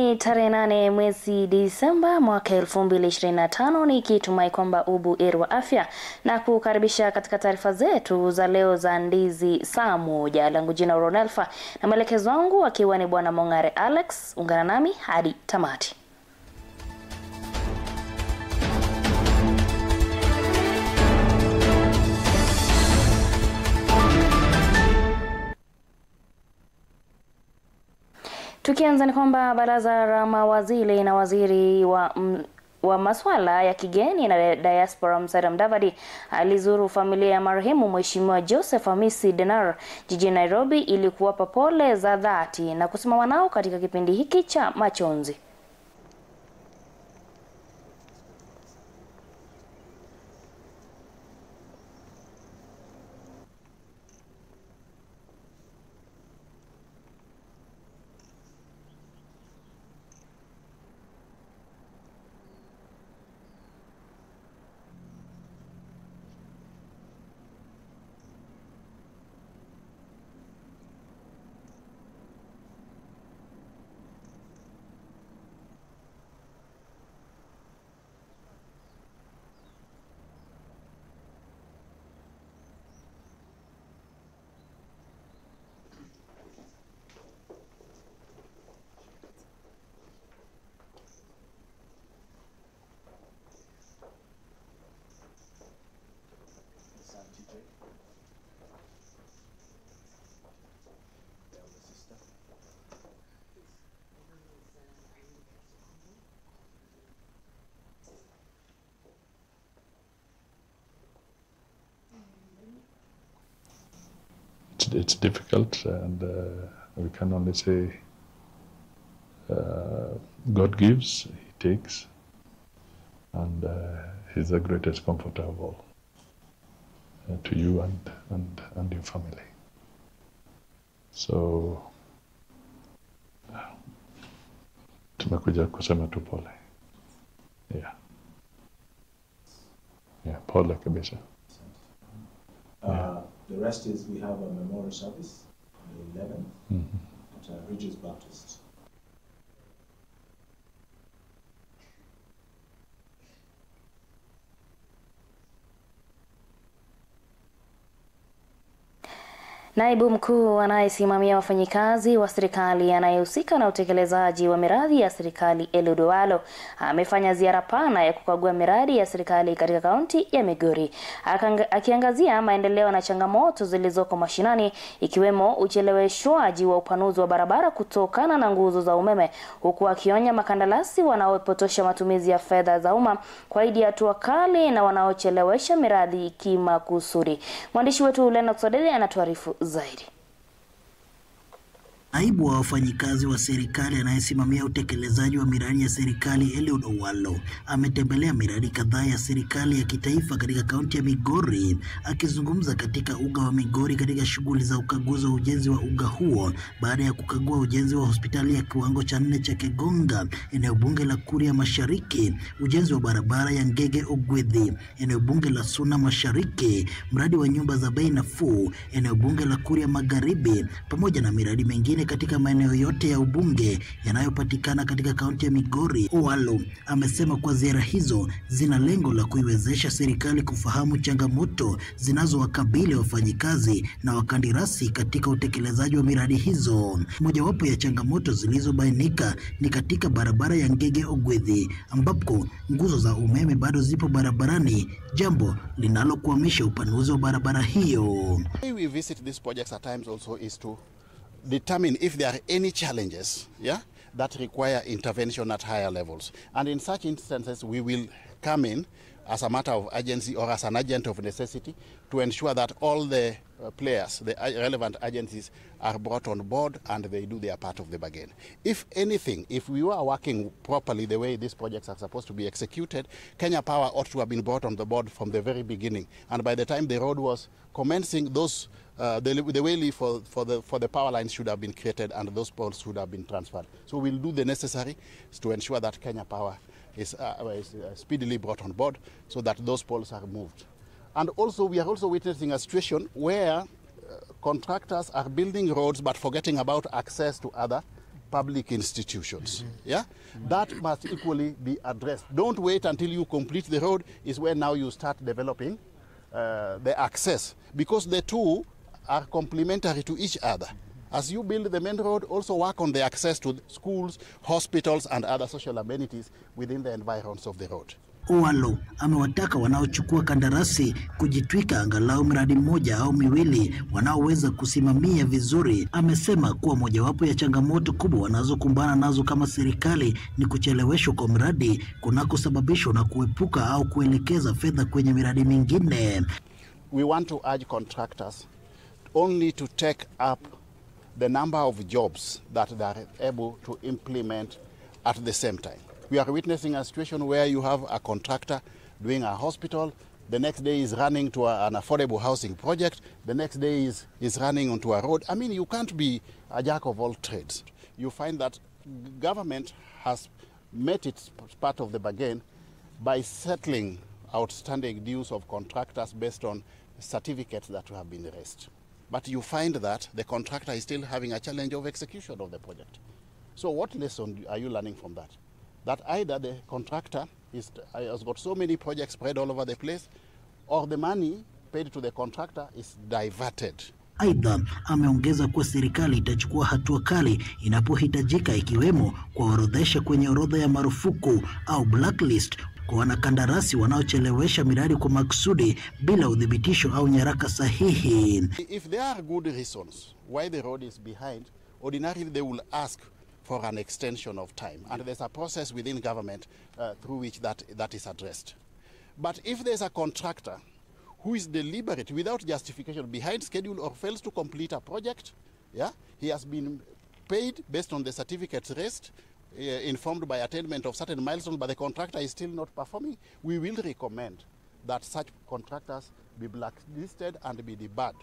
Ni tarehe 8 mwezi Disemba mwaka 2025, nikitumai kwamba ubuheri wa afya na kukaribisha katika taarifa zetu za leo za Ndizi saa moja. Langu jina Ronelfa na mwelekezo wangu akiwa ni Bwana Mongare Alex. Ungana nami hadi tamati. Tukianza ni kwamba baraza la mawaziri na waziri wa masuala ya kigeni na diaspora Musalia Mudavadi alizuru familia ya marehemu Mheshimiwa Joseph Hamisi Denar jijini Nairobi ili kuwapa pole za dhati na kusimama nao katika kipindi hiki cha machozi. It's difficult, and we can only say God gives, He takes, and He's the greatest comforter of all, to you and your family. So tumekuja kusema tu pole. Yeah. Yeah, pole kabisa. Yeah. The rest is we have a memorial service on the 11th at Ridges Baptist. Naibu mkuu anayesimamia wafanyikazi wa serikali anayehusika na utekelezaji wa miradi ya serikali Eliud Owalo amefanya ziara pana ya kukagua miradi ya serikali katika kaunti ya Migori, akiangazia maendeleo na changamoto zilizoko mashinani ikiwemo ucheleweshwaji wa upanuzi wa barabara kutokana na nguzo za umeme, huku akionya makandarasi wanaopotosha matumizi ya fedha za umma kuahidi hatua kali na wanaochelewesha miradi kimakusudi. Mwandishi wetu Lennox Odede anatuarifu zaidi. Naibu wa wafanyikazi wa serikali anayesimamia utekelezaji wa miradi ya serikali Eliud Owalo ametembelea miradi kadhaa ya serikali ya kitaifa katika kaunti ya Migori. Akizungumza katika uga wa Migori katika shughuli za ukaguzi wa ujenzi wa uga huo baada ya kukagua ujenzi wa hospitali ya kiwango cha 4 cha Kegonga, eneo bunge la Kuria Mashariki, ujenzi wa barabara ya Ngege Ogwedhi, eneo bunge la Suna Mashariki, mradi wa nyumba za bei nafuu, eneo bunge la Kuria Magharibi, pamoja na miradi mingine katika maeneo yote ya ubunge yanayopatikana katika kaunti ya Migori. Owalo amesema kwa ziara hizo zina lengo la kuiwezesha serikali kufahamu changamoto zinazowakabili wafanyikazi na wakandarasi katika utekelezaji wa miradi hizo. Mojawapo ya changamoto zilizobainika ni katika barabara ya Ngege Ogwedhi ambapo nguzo za umeme bado zipo barabarani, jambo linalokwamisha upanuzi wa barabara hiyo. We visit these projects at times also is to determine if there are any challenges, yeah, that require intervention at higher levels. And in such instances, we will come in as a matter of urgency or as an agent of necessity to ensure that all the players, the relevant agencies, are brought on board and they do their part of the bargain. If anything, if we were working properly the way these projects are supposed to be executed, Kenya Power ought to have been brought on the board from the very beginning. And by the time the road was commencing, those the way for the power lines should have been created and those poles should have been transferred. So we'll do the necessary to ensure that Kenya Power is speedily brought on board so that those poles are moved. And also we are also witnessing a situation where contractors are building roads but forgetting about access to other public institutions. Yeah? That must equally be addressed. Don't wait until you complete the road is when now you start developing the access, because the two are complementary to each other. As you build the main road, also work on the access to schools, hospitals, and other social amenities within the environs of the road. Owalo amewataka wanaochukua kandarasi kujitwika angalau mradi mmoja au miwili wanaoweza kusimamia vizuri. Amesema kuwa mojawapo ya changamoto kubwa wanazokumbana nazo kama serikali ni kucheleweshwa kwa mradi kunakosababishwa na kuepuka au kuelekeza fedha kwenye miradi mingine. We want to urge contractors only to take up the number of jobs that they are able to implement at the same time. We are witnessing a situation where you have a contractor doing a hospital, the next day is running to an affordable housing project, the next day is running onto a road. I mean, you can't be a jack of all trades. You find that government has met its part of the bargain by settling outstanding dues of contractors based on certificates that have been raised. But you find that the contractor is still having a challenge of execution of the project. So what lesson are you learning from that? That either the contractor has got so many projects spread all over the place, or the money paid to the contractor is diverted. Aidha, ameongeza kuwa serikali itachukua hatua kali inapohitajika, ikiwemo kuwaorodhesha kwenye orodha ya marufuku au blacklist kwa wanakandarasi wanaochelewesha miradi kwa makusudi bila udhibitisho au nyaraka sahihi. If there are good reasons why the road is behind, ordinarily they will ask for an extension of time, and there's a process within government through which that is addressed. But if there's a contractor who is deliberate, without justification, behind schedule or fails to complete a project, yeah, he has been paid based on the certificates raised, informed by attainment of certain milestones, but the contractor is still not performing, we will recommend that such contractors be blacklisted and be debarred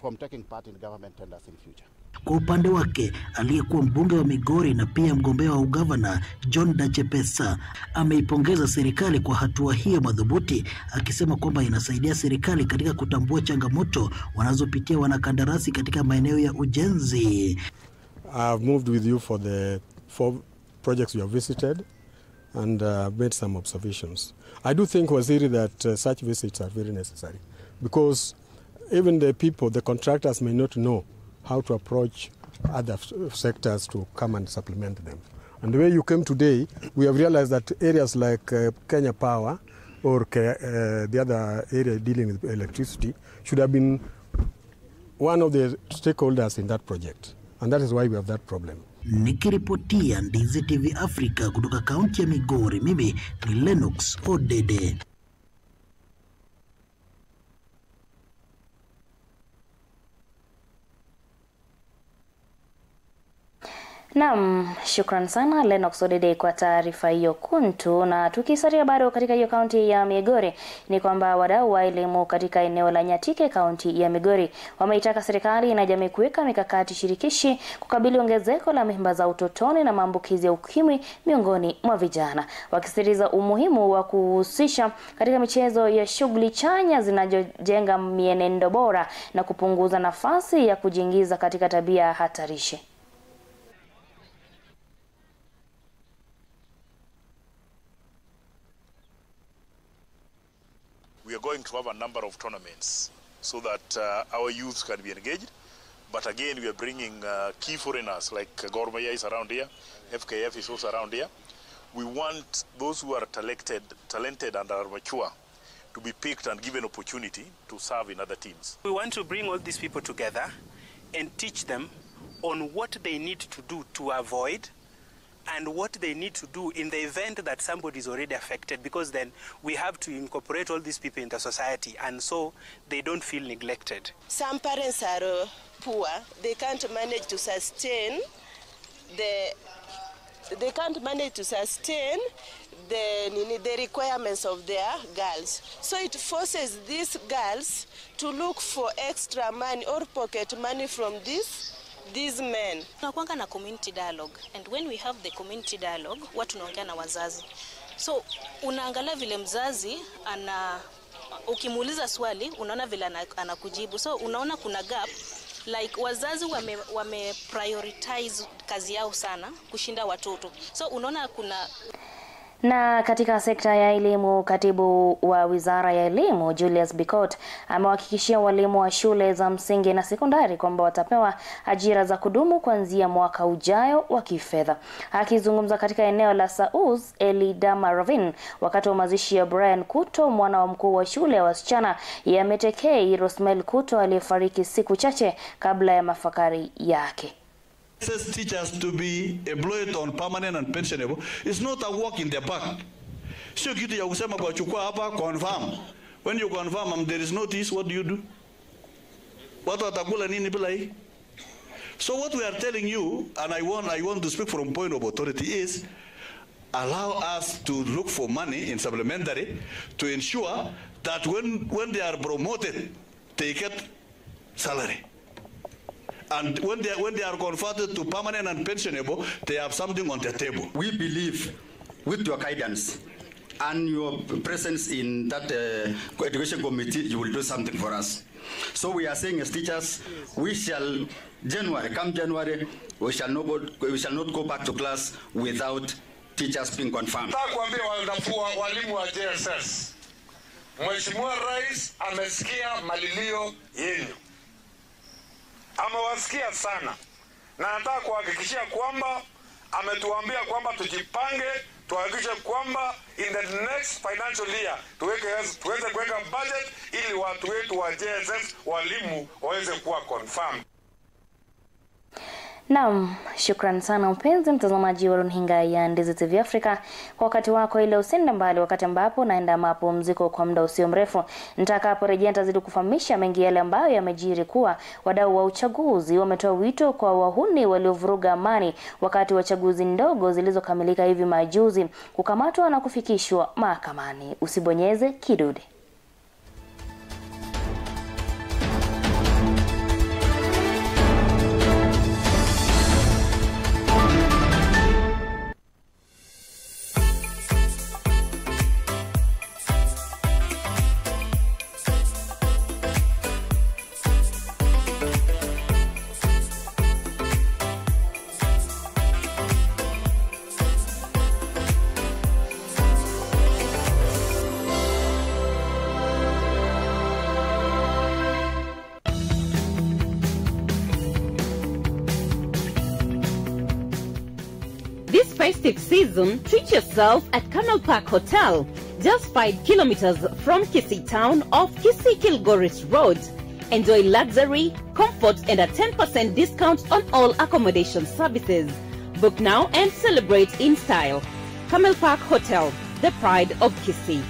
from taking part in government tenders in future. Kwa upande wake, aliyekuwa mbunge wa Migori na pia mgombea wa ugavana John Dachepesa ameipongeza serikali kwa hatua hiyo madhubuti, akisema kwamba inasaidia serikali katika kutambua changamoto wanazopitia wanakandarasi katika maeneo ya ujenzi. I've moved with you for the 4 projects you have visited and made some observations. I do think, Waziri, that such visits are very necessary, because even the people, the contractors, may not know how to approach other sectors to come and supplement them. And the way you came today, we have realized that areas like Kenya Power or the other area dealing with electricity should have been one of the stakeholders in that project. And that is why we have that problem. Nikiripotia Ndizi TV Africa kutoka kaunti ya Migori, mimi ni Lennox Odede. Naam, shukran sana Lennox Odede kwa taarifa hiyo kuntu. Na tukisalia bado katika hiyo kaunti ya Migori, ni kwamba wadau wa elimu katika eneo la Nyatike kaunti ya Migori wameitaka serikali na jamii kuweka mikakati shirikishi kukabili ongezeko la mimba za utotoni na maambukizi ya ukimwi miongoni mwa vijana, wakisisitiza umuhimu wa kuhusisha katika michezo ya shughuli chanya zinazojenga mienendo bora na kupunguza nafasi ya kujiingiza katika tabia hatarishi. We are going to have a number of tournaments so that our youth can be engaged. But again, we are bringing key foreigners like Gor Mahia is around here, FKF is also around here. We want those who are talented and are mature to be picked and given opportunity to serve in other teams. We want to bring all these people together and teach them on what they need to do to avoid and what they need to do in the event that somebody is already affected, because then we have to incorporate all these people in the society, and so they don't feel neglected. Some parents are poor. They can't manage to sustain the requirements of their girls. So it forces these girls to look for extra money or pocket money from these men. Tunakuanga na community dialogue, and when we have the community dialogue, watu tunaongea na wazazi. So unaangalia vile mzazi ana, ukimuuliza swali unaona vile anakujibu. So unaona kuna gap, Like wazazi wame prioritize kazi yao sana kushinda watoto. So unaona kuna. Na katika sekta ya elimu, katibu wa Wizara ya Elimu Julius Bikot amewahakikishia walimu wa shule za msingi na sekondari kwamba watapewa ajira za kudumu kuanzia mwaka ujayo wa kifedha. Akizungumza katika eneo la Sauz Elidama Ravine wakati wa mazishi ya Brian Kuto, mwana wa mkuu wa shule ya wasichana ya Metekei Rosmel Kuto aliyefariki siku chache kabla ya mafakari yake. Teachers to be employed on permanent and pensionable is not a walk in the park. Sio kitu ya kusema kwa chukua hapa confirm. When you confirm and there is notice, what do you do? Watu watakula nini bila hii? So what we are telling you, and I want to speak from point of authority, is allow us to look for money in supplementary to ensure that when they are promoted, they get salary. And when they are converted to permanent and pensionable, they have something on the table. We believe with your guidance and your presence in that education committee, you will do something for us. So we are saying as teachers, we shall come January, we shall not go back to class without teachers being confirmed. Nataka kuambia walimu wa JSS, Mheshimiwa Rais amesikia malilio yenu. Amewasikia sana. Na nataka kuhakikishia kwamba ametuambia kwamba tujipange, tuhakikishe kwamba in the next financial year tuweze kuweka budget ili watu wetu wa JSS walimu waweze kuwa confirmed. Naam, shukran sana mpenzi mtazamaji wa runinga ya Ndizi TV Africa kwa wakati wako ile usende mbali, wakati ambapo naenda mapumziko kwa muda usio mrefu. Nitakaporejea nitazidi kufahamisha mengi yale ambayo yamejiri kuwa wadau wa uchaguzi wametoa wito kwa wahuni waliovuruga amani wakati wa chaguzi ndogo zilizokamilika hivi majuzi kukamatwa na kufikishwa mahakamani. Usibonyeze kidude. This festive season, treat yourself at Camel Park Hotel, just 5 kilometers from Kisii Town off Kisii Kilgoris Road. Enjoy luxury, comfort and a 10% discount on all accommodation services. Book now and celebrate in style. Camel Park Hotel, the pride of Kisii.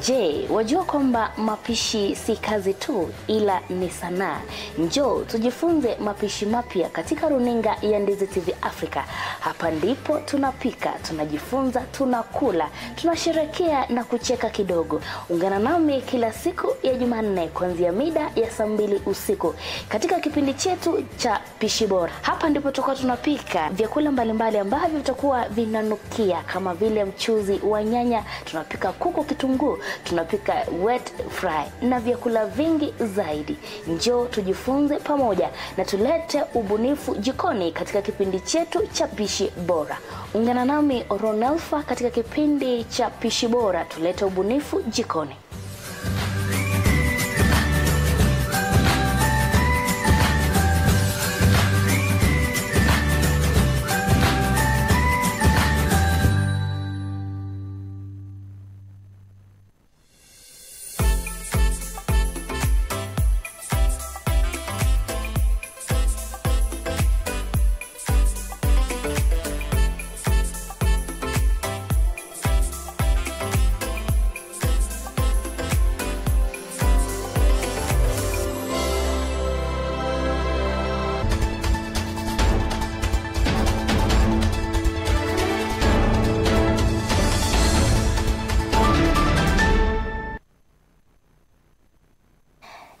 Je, wajua kwamba mapishi si kazi tu ila ni sanaa? Njoo tujifunze mapishi mapya katika runinga ya Ndizi TV Africa. Hapa ndipo tunapika, tunajifunza, tunakula, tunasherehekea na kucheka kidogo. Ungana nami kila siku ya Jumanne kuanzia mida ya saa 2 usiku katika kipindi chetu cha Pishi Bora. Hapa ndipo tutakuwa tunapika vyakula mbalimbali ambavyo vitakuwa vinanukia kama vile mchuzi wa nyanya, tunapika kuku kitunguu, tunapika wet fry na vyakula vingi zaidi. Njoo tujifunze pamoja na tulete ubunifu jikoni katika kipindi chetu cha Pishi Bora. Ungana nami Ronelfa katika kipindi cha Pishi Bora, tulete ubunifu jikoni.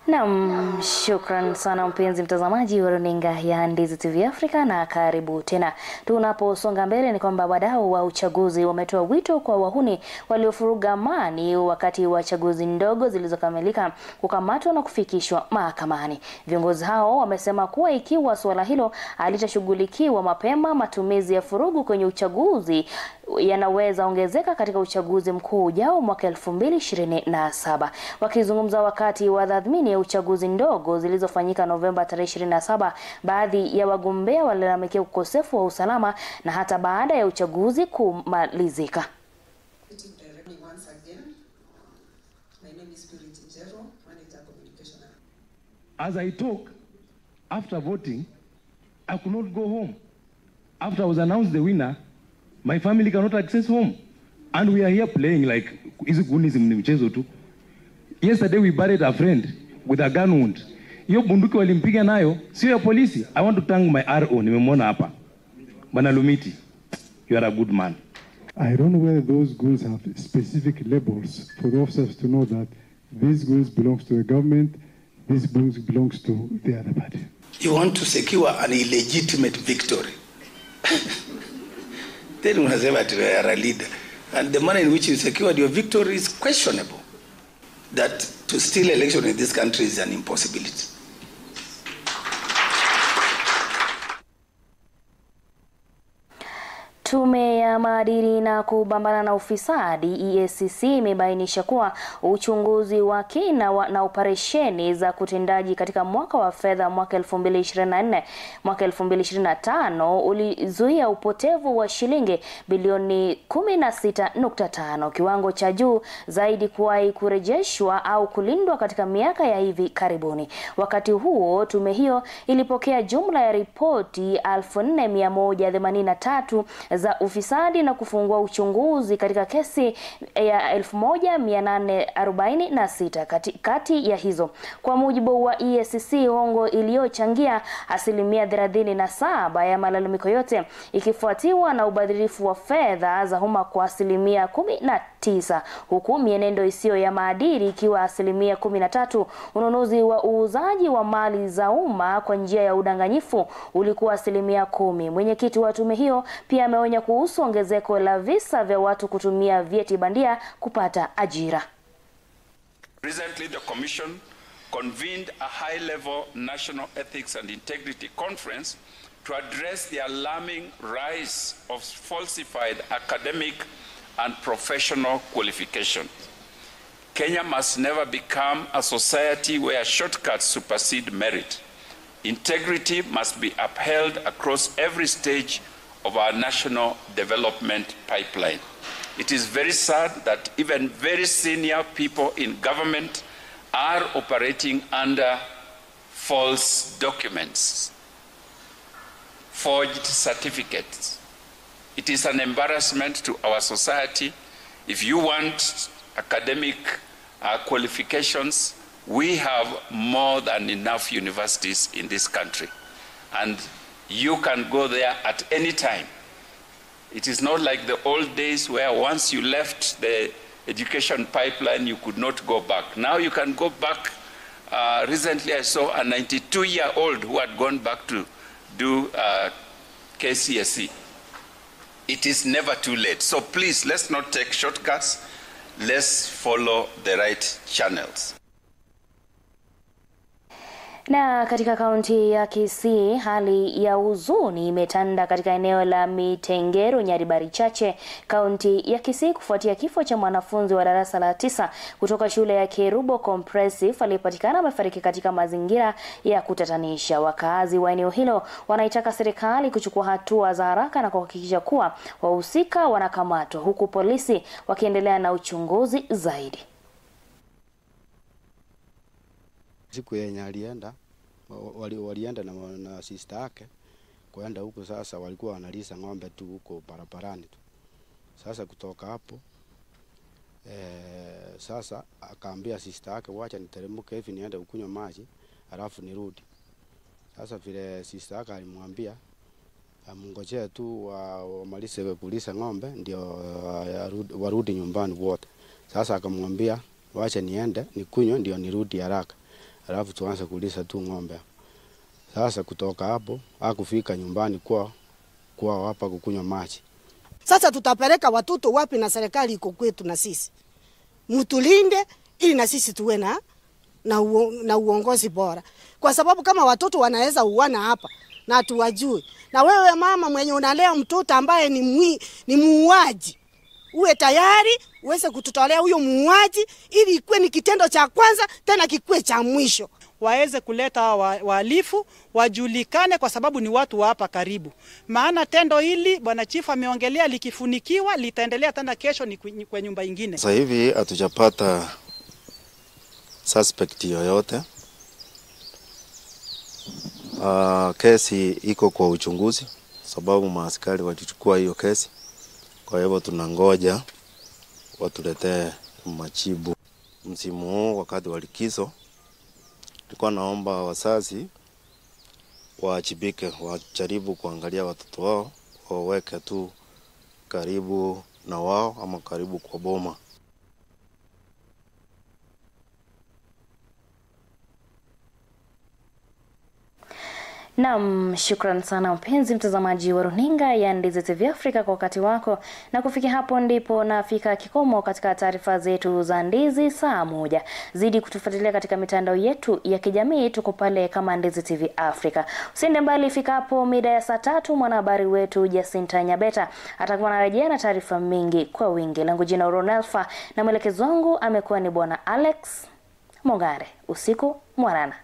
Naam, shukran sana mpenzi mtazamaji wa runinga ya Ndizi TV Africa na karibu tena. Tunaposonga mbele ni kwamba wadau wa uchaguzi wametoa wito kwa wahuni waliofuruga amani wakati wa chaguzi ndogo zilizokamilika kukamatwa na kufikishwa mahakamani. Viongozi hao wamesema kuwa ikiwa suala hilo halitashughulikiwa mapema, matumizi ya furugu kwenye uchaguzi yanaweza ongezeka katika uchaguzi mkuu ujao mwaka 2027. Wakizungumza wakati wa tathmini ya uchaguzi ndogo zilizofanyika Novemba tarehe 27, baadhi ya wagombea walilalamikia ukosefu wa usalama na hata baada ya uchaguzi kumalizika. As I talk, after voting, I could not go home. After I was announced the winner, my family cannot access home. And we are here playing like hizi gunism ni mchezo tu. Yesterday we buried a friend with a gun wound. Hiyo bunduki walimpiga nayo sio ya polisi. I want to thank my RO, nimemwona hapa. Bwana Lumiti, you are a good man. I don't know whether those goons have specific labels for the officers to know that these goons belongs to the government, these goons belongs to the other party. You want to secure an illegitimate victory. Then unasema you are a leader. And the manner in which you secured your victory is questionable. That to steal election in this country is an impossibility. Tume ya Maadili na Kupambana na Ufisadi EACC imebainisha kuwa uchunguzi wa kina na operesheni za kutendaji katika mwaka wa fedha mwaka 2024 mwaka 2025 ulizuia upotevu wa shilingi bilioni 16.5, kiwango cha juu zaidi kuwahi kurejeshwa au kulindwa katika miaka ya hivi karibuni. Wakati huo tume hiyo ilipokea jumla ya ripoti 4183 za ufisadi na kufungua uchunguzi katika kesi ya 1846 kati ya hizo. Kwa mujibu wa EACC, hongo iliyochangia 37% ya malalamiko yote, ikifuatiwa na ubadhirifu wa fedha za umma kwa 19%, huku mienendo isiyo ya maadili ikiwa 13%. Ununuzi wa uuzaji wa mali za umma kwa njia ya udanganyifu ulikuwa 10%. Mwenyekiti wa tume hiyo pia ameonya kuhusu ongezeko la visa vya watu kutumia vyeti bandia kupata ajira. Recently, the Commission convened a high-level National Ethics and Integrity Conference to address the alarming rise of falsified academic and professional qualifications. Kenya must never become a society where shortcuts supersede merit. Integrity must be upheld across every stage of our national development pipeline. It is very sad that even very senior people in government are operating under false documents, forged certificates. It is an embarrassment to our society. If you want academic qualifications, we have more than enough universities in this country. And you can go there at any time. It is not like the old days where once you left the education pipeline, you could not go back. Now you can go back. Recently, I saw a 92-year-old who had gone back to do KCSE. It is never too late. So please, let's not take shortcuts. Let's follow the right channels. Na katika kaunti ya Kisii, hali ya huzuni imetanda katika eneo la Mitengero, Nyaribari Chache, kaunti ya Kisii, kufuatia kifo cha mwanafunzi wa darasa la 9 kutoka shule ya Kerubo Comprehensive aliyepatikana amefariki katika mazingira ya kutatanisha. Wakazi wa eneo hilo wanaitaka serikali kuchukua hatua za haraka na kuhakikisha kuwa wahusika wanakamatwa, huku polisi wakiendelea na uchunguzi zaidi. Siku yenye alienda, walienda na sister yake kuenda huko. Sasa walikuwa wanalisa ng'ombe tu huko barabarani tu. Sasa kutoka hapo sasa akaambia sister yake, wacha niteremke hivi niende kunywa maji alafu nirudi. Sasa vile sister yake alimwambia amngojee tu wamalize kulisa ng'ombe ndio warudi nyumbani wote. Sasa akamwambia wacha niende nikunywe ndio nirudi haraka. Alafu tuanze kulisha tu ng'ombe. Sasa kutoka hapo hakufika nyumbani kwao hapa kukunywa maji. Sasa tutapeleka watoto wapi na serikali iko kwetu na sisi? Mtulinde ili na sisi tuwe na uongozi bora. Kwa sababu kama watoto wanaweza uana hapa na tuwajui. Na wewe mama mwenye unalea mtoto ambaye ni muuaji, uwe tayari uweze kututolea huyo muuaji ili ikuwe ni kitendo cha kwanza tena kikuwe cha mwisho. Waweze kuleta wahalifu wajulikane, kwa sababu ni watu wa hapa karibu. Maana tendo hili bwana chifu ameongelea, likifunikiwa litaendelea tena kesho ni kwa nyumba nyingine. Sasa hivi hatujapata suspect yoyote. Kesi iko kwa uchunguzi sababu maaskari walichukua hiyo kesi. Kwa hivyo tunangoja watuletee majibu. Msimu huu wakati wa likizo nilikuwa naomba wazazi waajibike, wajaribu kuangalia watoto wao, waweke tu karibu na wao ama karibu kwa boma. Naam, shukran sana mpenzi mtazamaji wa runinga ya Ndizi TV Africa kwa wakati wako. Na kufikia hapo ndipo nafika kikomo katika taarifa zetu za Ndizi saa 1. Zidi kutufuatilia katika mitandao yetu ya kijamii, tuko pale kama Ndizi TV Africa. Usiende mbali, ifika hapo mida ya saa 3 mwanahabari wetu Jacinta Nyabeta atakuwa anarejea na taarifa mingi kwa wingi. Langu jina Ronalfa na mwelekezo wangu amekuwa ni bwana Alex Mongare. Usiku mwanana.